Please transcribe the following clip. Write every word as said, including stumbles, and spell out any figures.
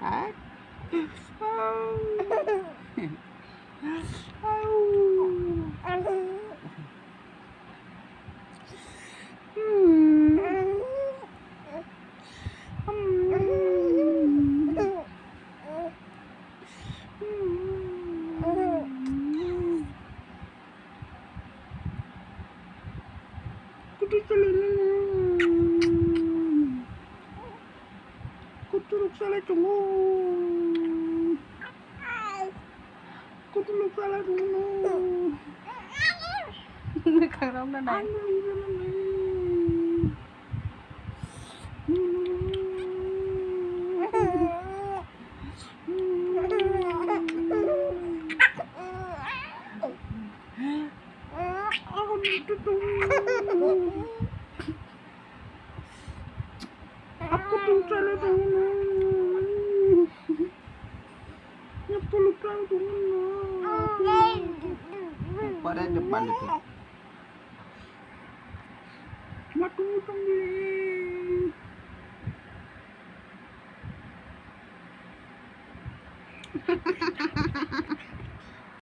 Ha? Kutu sale nunu. Kutu luk sale tungu. Kutu luk sale tungu. Kang ram na nai. Aku tu calo tu. Aku lupa tu. Pada depan itu. Matu tu.